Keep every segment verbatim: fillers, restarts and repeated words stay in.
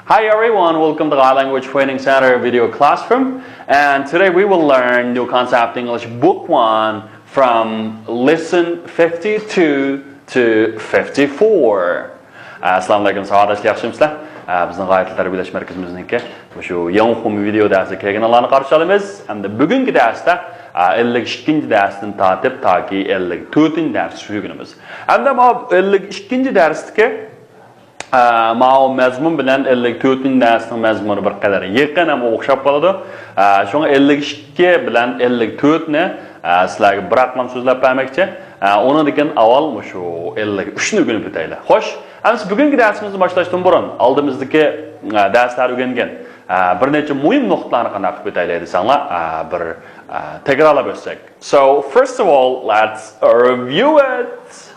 Hi everyone, welcome to Thai Language Training Center video classroom. And today we will learn New Concept English Book one from lesson fifty-two to fifty-four. ئەسسالامۇ ئەلەيكۇم، ساۋاقداشلار، ياخشىمۇسىلەر؟ بىزنىڭ غايە تىل تەربىيەلەش مەركىزىمىزنىڭكى مۇشۇ ياڭخۇمى ۋىدېئو دەرسىگە كەلگەنلەرنى قارشى ئالىمىز. ھەمدە بۈگۈنكى دەرستە ئەللىك ئىككىنچى دەرستىن تارتىپ تاكى ئەللىك تۆتىنچى دەرسكىچە ئۆگىنىمىز. ھەمدە ماۋۇ ئەللىك ئىككىنچى دەرستىكى ئە، ماۋۇ مەزمۇن بىلەن ئەللىك تۆتىنچى دەرسنىڭ مەزمۇنى بىر قەدەر يېقىن ھەم ئوخشاپ قالىدۇ. ئە، شۇڭا ئەللىك ئىككى بىلەن ئەللىك تۆتنى، ئە، سىلەرگە بىر ئاقلام سۆزلەپ بەرمەكچى. ئە، ئۇنىڭدىن كېيىن ئاۋۋال مۇشۇ ئەللىك ئۈچنى ئۆگىنىپ ئۆتەيلى. خوش، ئەمىسە بۈگۈنكى دەرسىمىزنى باشلاشتىن بۇرۇن ئالدىمىزدىكى، ئە، دەرسلەردە ئۆگەنگەن، ئە، بىر نەچچە مۇھىم نۇقتىلارنى قانداق قىلىپ ئۆتەيلى دېسەڭلار، ئە، بىر، ئە، تەكرارلاپ ئۆتسەك. So, first of all, let's review it.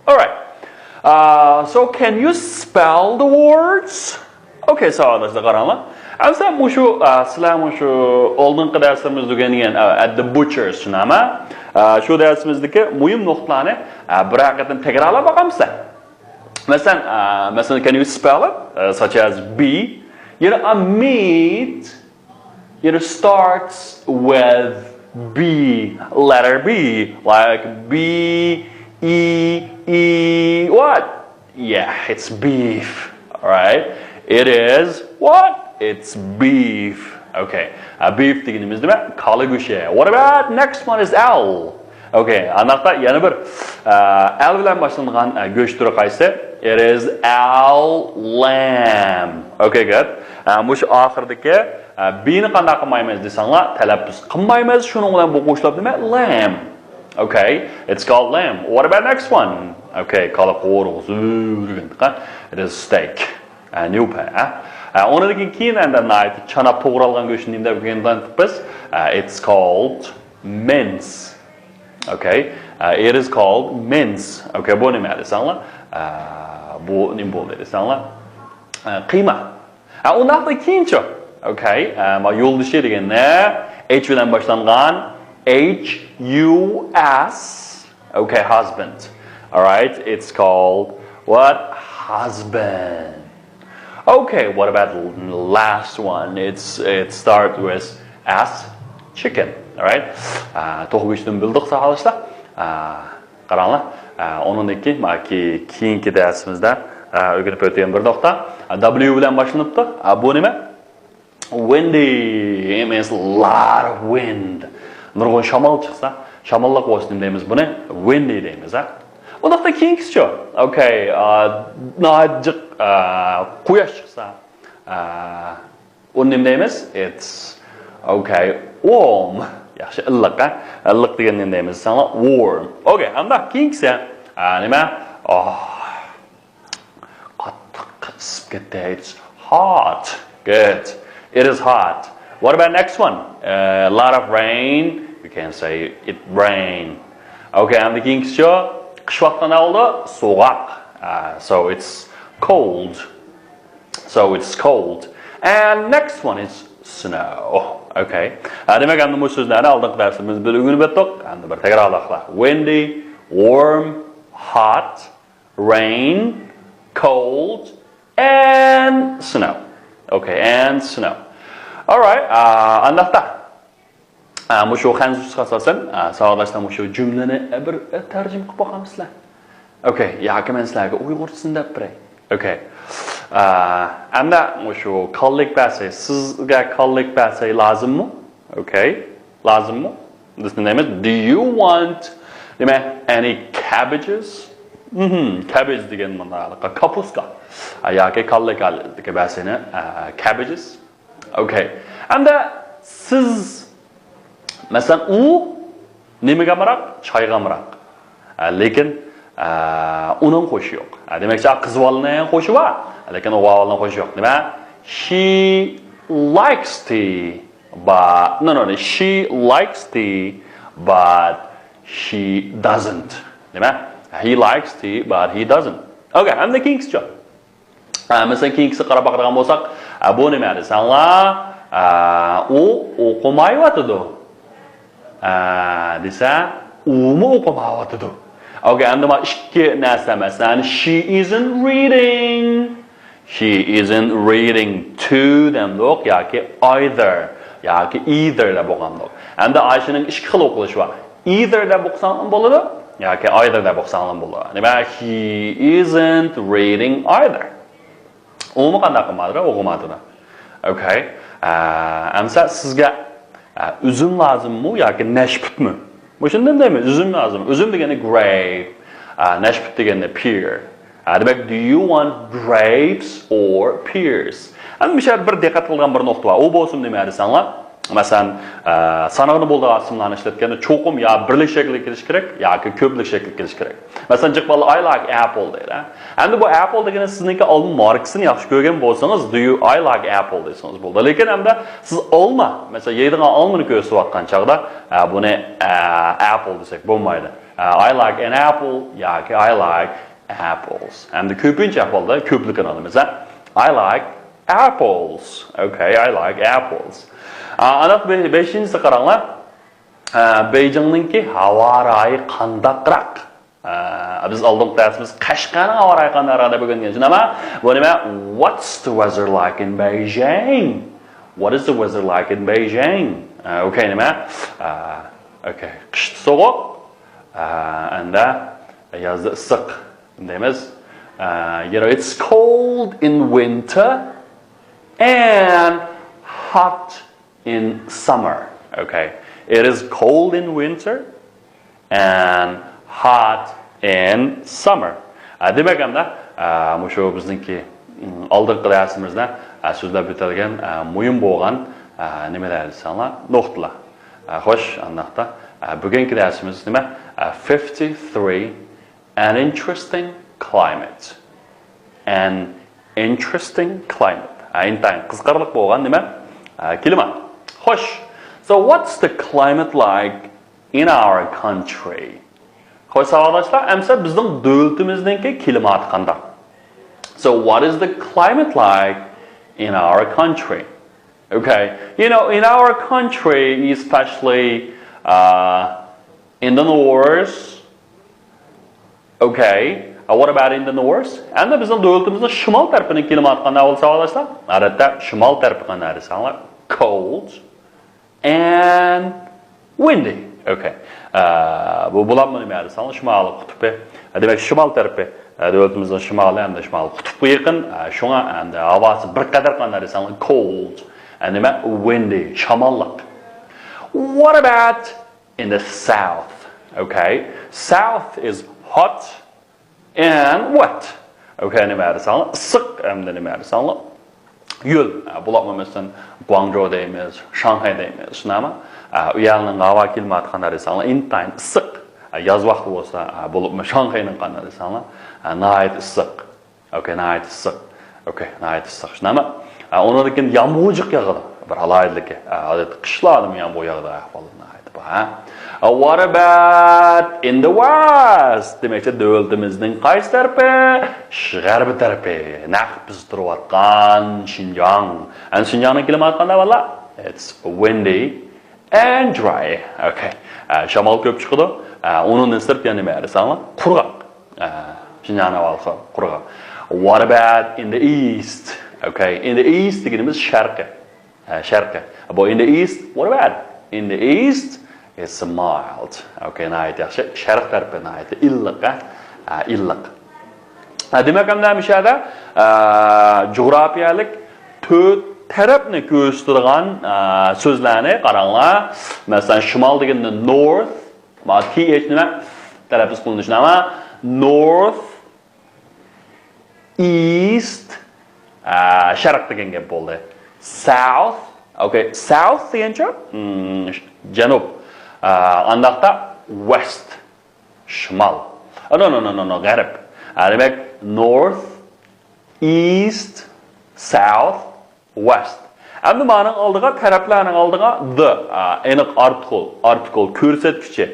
Alright. Uh, so can you spell the words? Okay, ساۋاقداشلار، قاراڭلار. ئەمسە مۇشۇ، ئە، سىلەر مۇشۇ ئالدىنقى دەرسلىرىمىزدە ئۆگەنگەن، ئە، at the butcherس نامە، ئە، شۇ دەرسىمىزدىكى مۇھىم نۇقتىلارنى، ئە، بىرەر قېتىم تەكرارلاپ باقامسىلەر؟ مەسىلەن، ئە، مەسىلەن, can you spell it? ئە، such as B. You know, a meat It starts with B, letter B, like B, E, E, what? Yeah, it's beef, alright? It is what? It's beef. Okay. Uh, beef دېگىنىمىز نېمە؟ كالا گۆشى. What about next one is L? Okay, ئانداقتا يەنە بىر، ئە، L بىلەن باشلانغان، ئە، گۆش تۈرى قايسى؟ It is L, lamb. Okay, good. ئە، مۇشۇ ئاخىرىدىكى، ئە، B نى قانداق قىلمايمىز دېسەڭلار، تەلەپپۇز قىلمايمىز. شۇنىڭ بىلەن بۇ قوشۇلۇپ نېمە؟ Lamb. Okay, it's called lamb. What about next one? Okay, كالا قورۇق، زۆرۈگۈن. It is steak. ئە، نيۇپە، ئە. ئە، ئۇنىڭدىن كېيىن ئەندى ناھايىتى چاناپ توغرالغان گۆشنى نېمە دەپ ئۆگەندۇق بىز؟ ئە، it's called mince. Okay. ئە، it is called mince. Okay، بۇ نېمە دېسەڭلار؟ ئە، بۇ نېمە بولدى دېسەڭلار؟ ئە، قىيما. ئە، ئۇنداقتا كېيىنچۇ؟ Okay. ئە، ما يولدىشى دېگەندە H بىلەن باشلانغان H U S. Okay, husband. Alright, it's called what? Husband. Okay, what about the last one? It's, it starts with S, chicken. Alright. ئە، توخۇ گۆشىدىن بىلدۇق، ساۋاقداشلار. ئە، قاراڭلار. ئە، ئۇنىڭدىن كېيىن، ماكى، كېيىنكى دەرسىمىزدە، ئە، ئۆگىنىپ ئۆتىدىغان بىر نۇقتا. ئە، W بىلەن باشلىنىپتۇ. ئە، بۇ نېمە؟ Windy. It means lot of wind. نۇرغۇن شامال چىقسا، شاماللىق بولسا نېمە دەيمىز بۇنى؟ Windy دەيمىز، ھە؟ ئۇنداقتا كېيىنكىسىچۇ؟ Okay، ئا، ناھايىتى جىق، ئا، قۇياش چىقسا، ئا، ئۇنى نېمە دەيمىز؟ It's okay, warm. ياخشى، ئىللىق، ھە؟ ئىللىق دېگەن نېمە دەيمىز دېسەڭلار؟ Warm. Okay، ئەمدى كېيىنكىسى، ئا، نېمە؟ Oh. قاتتىق ئىسسىپ كەتتى. It's hot. Good. It is hot. What about next one? A lot of rain. You can say it rain. Okay, ئەمدى كېيىنكىسىچۇ؟ قىش ۋاقتىدا نېمە بولىدۇ؟ سوغۇق. Uh, so it's cold. So it's cold. And next one is snow. Okay. ئە، دېمەك، ئەمدى بۇ سۆزلەرنى ئالدىنقى دەرسىمىزدە بىر ئۆگىنىپ ئۆتتۇق. ئەمدى بىر تەكرارلايلى. Windy, warm, hot, rain, cold, and snow. Okay, and snow. Alright, ئا، ئانداقتا. ئا، مۇشۇ خەنزۇچىسىغا ئاساسەن، ئا، ساۋاقداشلار مۇشۇ جۈملىنى بىر تەرجىمە قىلىپ باقامسىلەر؟ Okay، ياكى مەن سىلەرگە ئۇيغۇرچىسىنى دەپ بېرەي. Okay. ئا، ئەمدى مۇشۇ كاللىك بەرسەي، سىزگە كاللىك بەرسەي لازىممۇ؟ Okay. لازىممۇ؟ بىز نېمە دەيمىز؟ Do you want، دېمەك، any cabbages? مهم، cabbage دېگەن مانا كاپۇسكا. ئا، ياكى كاللىك، كاللىك بەرسەينى، ئا، cabbages. Okay. ئەمدى سىز، مەسىلەن، ئۇ نېمىگە ئامراق؟ چايغا ئامراق. ئە، لېكىن، ئە، ئۇنىڭ قوشى يوق. ئە، دېمەكچى، قىز بالىنىڭ قوشى بار، لېكىن ئوغۇل بالىنىڭ قوشى يوق. نېمە؟ She likes tea, but, no, no, no, she likes tea, but he doesn't. نېمە؟ He likes tea, but he doesn't. Okay، ئەمدى كېيىنكىسىچۇ؟ ئە، مەسىلەن، كېيىنكىسىگە قاراپ باقىدىغان بولساق، ئە، بۇ نېمە دېسەڭلار، ئە، ئۇ ئوقۇمايۋاتىدۇ. ئە، دېسە، ئۇمۇ ئوقۇمايۋاتىدۇ. Okay، ئەمدى مانا ئىككى نەرسە، مەسىلەن، she isn't reading. He isn't reading to دەمدۇق ياكى either ياكى either دەپ ئوقۇغاندۇق. ئەمدى ئاشۇنىڭ ئىككى خىل ئوقۇلۇشى بار. Either دەپ ئوقۇساڭلار بولىدۇ ياكى either دەپ ئوقۇساڭلار بولىدۇ. نېمە؟ He isn't reading either. ئۇمۇ قانداق قىلمايدۇ؟ ئوقۇمايدۇ. Okay. ئە، ئەمسە سىزگە، ئە، ئۈزۈم لازىممۇ ياكى نەشپۈتمۇ؟ مۇشۇندىن دەيمىز، ئۈزۈم لازىم. ئۈزۈم دېگەننى grape، ئە، نەشپۈت دېگەننى pear. ئە، دېمەك، do you want grapes or pears? ئەمدى مۇشۇ يەردە بىر دىققەت قىلىدىغان بىر نۇقتا بار. ئۇ بولسىمۇ نېمە دېسەڭلار؟ مەسىلەن، ئە، سانىغىنى بولىدىغان ئىسىملارنى ئىشلەتكەندە چوقۇم يا بىرلىك شەكىلگە كېلىشى كېرەك ياكى كۆپلۈك شەكىلگە كېلىشى كېرەك. مەسىلەن، جىق بالىلار I like apple دەيدۇ. ئەمدى بۇ apple دېگىنى سىزنىڭكى ئالما ماركىسىنى ياخشى كۆرگەن بولسىڭىز، do you I like apple دېسىڭىز بولىدۇ. لېكىن ئەمدى سىز ئالما، مەسىلەن، يەيدىغان ئالمىنى كۆرسىتىۋاتقان چاغدا، ئە، بۇنى، ئە، apple دېسەك بولمايدۇ. ئە، I like an apple ياكى I like apples. ئەمدى كۆپىنچە ئەھۋالدا كۆپلۈكىنى ئالىمىز، ھە؟ I like apples. Okay, I like apples. ئا، ئانداق بە-، بەشىنچىسى قاراڭلار. ئا، بېيجىڭنىڭكى ھاۋا رايى قانداقراق؟ ئا، بىز ئالدىنقى دەرسىمىز قەشقەرنىڭ ھاۋا رايى قانداقراق دەپ ئۆگەنگەن، شۇنداقمۇ؟ بۇ نېمە؟ What's the weather like in Beijing? What is the weather like in Beijing? ئا، okay، نېمە؟ ئا، okay، قىشتا سوغۇق، ئا، ئەمدى يازدا ئىسسىق دەيمىز. ئا، you know, it's cold in winter and hot in summer. Okay. It is cold in winter and hot in summer. ئا، دېمەك، ئەمدى، ئا، مۇشۇ بىزنىڭكى، ئىم، ئالدىنقى دەرسىمىزدە، ئا، سۆزلەپ ئۆتەلگەن، ئا، مۇھىم بولغان، ئا، نېمىلەر دېسەڭلار، نۇقتىلار. ئا، خوش، ئانداقتا، ئا، بۈگۈنكى دەرسىمىز نېمە؟ ئا، fifty-three. An interesting climate. An interesting climate. ئا، ئىنتايىن قىزىقارلىق بولغان نېمە؟ ئا، كىلىمات. خوش. So what's the climate like in our country? خوش ساۋاقداشلار، ئەمسە بىزنىڭ دۆلىتىمىزنىڭكى كىلىماتى قانداق؟ So what is the climate like in our country? Okay, you know, in our country, especially, uh, in the north, okay, uh, what about in the north? ئەمدى بىزنىڭ دۆلىتىمىزنىڭ شىمال تەرىپىنىڭ كىلىماتى قانداق بولىدۇ ساۋاقداشلار؟ ئادەتتە شىمال تەرىپى قانداق دېسەڭلار، cold and windy. Okay. ئە، بۇ بولۇپمۇ نېمە دېسەڭلار، شىمالىي قۇتۇپى. دېمەك، شىمال تەرىپى، ئە، دۆلىتىمىزنىڭ شىمالى ھەمدە شىمالىي قۇتۇپقا يېقىن. ئە، شۇڭا ئەمدى ھاۋاسى بىر قەدەر قانداق دېسەڭلار، cold. ئە، نېمە؟ Windy، شاماللىق. What about in the south? Okay. South is hot and wet. Okay، نېمە دېسەڭلار، ئىسسىق ھەمدە نېمە دېسەڭلار، ھۆل. ئە، بۇلارمۇ مەسىلەن، گۇاڭجۇ دەيمىز، شاڭخەي دەيمىز، شۇنداقمۇ؟ ئە، ئۇ يەرنىڭ ھاۋا كىلىماتى قانداق دېسەڭلار، ئىنتايىن ئىسسىق. ئە، ياز ۋاقتى بولسا، ئە، بولۇپمۇ شاڭخەينىڭ قانداق دېسەڭلار، ئە، ناھايىتى ئىسسىق. Okay، ناھايىتى ئىسسىق. Okay، ناھايىتى ئىسسىق. شۇنداقمۇ؟ ئە، ئۇنىڭدىن كېيىن يامغۇر جىق ياغىدۇ. بىر ئالاھىدىلىكى. ئە، ئادەتتە قىشلاردىمۇ يامغۇر ياغىدىغان ئەھۋاللار ناھايىتى بار، ھە؟ What about in the west? دېمەكچى، دۆلىتىمىزنىڭ قايسى تەرىپى؟ ش-، غەربىي تەرىپى. نەق بىز تۇرۇۋاتقان شىنجاڭ. ئەمدى شىنجاڭنىڭ كىلىماتى قانداق، بالىلار؟ It's windy and dry. Okay. ئە، شامال كۆپ چىقىدۇ. ئە، ئۇنىڭدىن سىرت يەنە نېمە دېسەڭلار؟ قۇرغاق. ئە، شىنجاڭنىڭ ئەھۋالى قۇرغاق. What about in the east? Okay. In the east دېگىنىمىز شەرقىي. ئە، شەرقىي. بۇ in the east. What about? In the east, it's mild. Okay، ناھايىتى ياخشى. شەرق تەرىپى ناھايىتى ئىللىق، ھە؟ ئە، ئىللىق. ئە، دېمەك، ئەمدى مۇشۇ يەردە، ئە، جۇغراپىيەلىك تۆت تەرەپنى كۆرسىتىدىغان، ئە، سۆزلەرنى قاراڭلار. مەسىلەن، شىمال دېگەندە north، ما، T H نېمە؟ تەلەپپۇز قىلىنىشى نېمە؟ North، east، ئە، شەرق دېگەن گەپ بولدى. South، okay، south دېگەنچە، مم، جەنۇب. ئە، ئانداقتا west، شىمال. No, no, no, no, no، غەرب. ئە، دېمەك، north، east، south، west. ئەمدى مانىڭ ئالدىغا، تەرەپلەرنىڭ ئالدىغا the، ئە، ئېنىق ئارتىكل، ئارتىكل كۆرسەتكۈچى.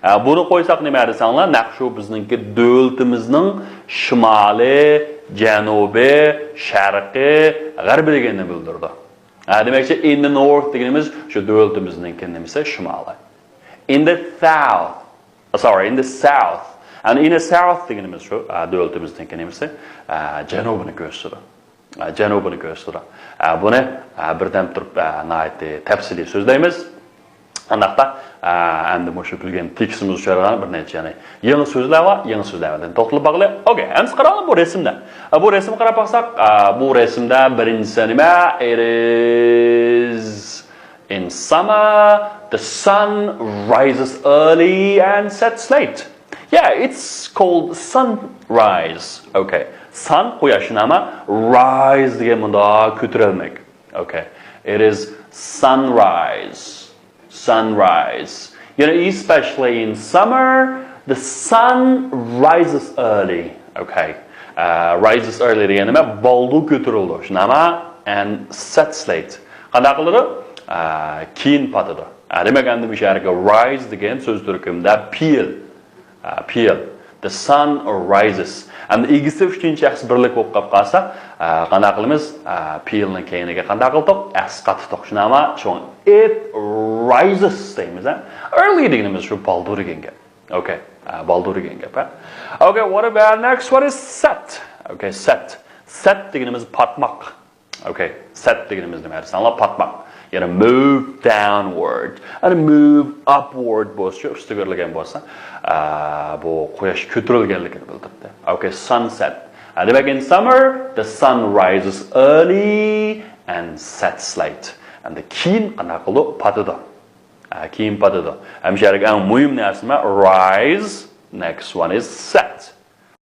ئە، بۇنى قويساق نېمە دېسەڭلار، نەق شۇ بىزنىڭكى دۆلىتىمىزنىڭ شىمالى، جەنۇبى، شەرقى، غەربى دېگەننى بىلدۈرىدۇ. ئە، دېمەكچى، in the north دېگىنىمىز شۇ دۆلىتىمىزنىڭكى نېمىسى، شىمالى. In the south، sorry, in the south. And in the south دېگىنىمىز شۇ، ئە، دۆلىتىمىزنىڭكى نېمىسى، ئە، جەنۇبىنى كۆرسىتىدۇ. ئە، جەنۇبىنى كۆرسىتىدۇ. ئە، بۇنى، ئە، بىردەم تۇرۇپ، ئە، ناھايىتى تەپسىلىي سۆزلەيمىز. ئانداقتا، ئە، ئەمدى مۇشۇ كۈلگەن تېكىستىمىز ئۇچرىغان بىر نەچچە يەنى يېڭى سۆزلەر بار، يېڭى سۆزلەرگە توختىلىپ باقىلى. ئوكەي، ئەمدى قاراڭلار بۇ رەسىمدە. ئە، بۇ رەسىمگە قاراپ باقساق، ئە، بۇ رەسىمدە بىرىنچىسى نېمە؟ It is in summer, the sun rises early and sets late. Yeah, it's called sunrise. Okay. Sun قۇياش نېمە؟ Rise دېگەن مۇنداق كۆتۈرۈلمەك. Okay. It is sunrise. Sunrise. You know, especially in summer, the sun rises early. Okay. Uh, rises early دېگەن نېمە؟ بالدۇر كۆتۈرۈلىدۇ. شۇنداقمۇ؟ And sets late. قانداق قىلىدۇ؟ Uh, كېيىن پاتىدۇ. Uh, دېمەك، ئەمدى مۇشۇ يەرگە rise دېگەن سۆز تۈركۈمدە پېئىل. Uh, پېئىل. The sun rises. ئەمدى ئىگىسى ئۈچىنچى شەخس بىرلىك بولۇپ قالىپ قالسا، uh, قانداق قىلىمىز؟ Uh, پېئىلنىڭ كەينىگە قانداق قىلدۇق؟ ئەسقاتتۇق. شۇنداقمۇ؟ شۇڭا it rises دەيمىز. Early دېگىنىمىز شۇ بالدۇر دېگەن گەپ. Okay. Uh, بالدۇر دېگەن گەپ. Okay, what about next? What is set? Okay, set. Set دېگىنىمىز پاتماق. Okay, set دېگىنىمىز نېمە دېسەڭلار، پاتماق. يەنى move downward and move upward بولسىچۇ، ئۈستىگە ئۆرلىگەن بولسا، ئە، بۇ قۇياش كۆتۈرۈلگەنلىكىنى بىلدۈرىدۇ. Okay, sunset. ئە، دېمەك، in summer, the sun rises early and sets late. ئەمدى كېيىن قانداق قىلىدۇ؟ پاتىدۇ. ئە، كېيىن پاتىدۇ. ھەم شۇ يەردىكى ئەڭ مۇھىم نەرسە نېمە؟ Rise. Next one is set.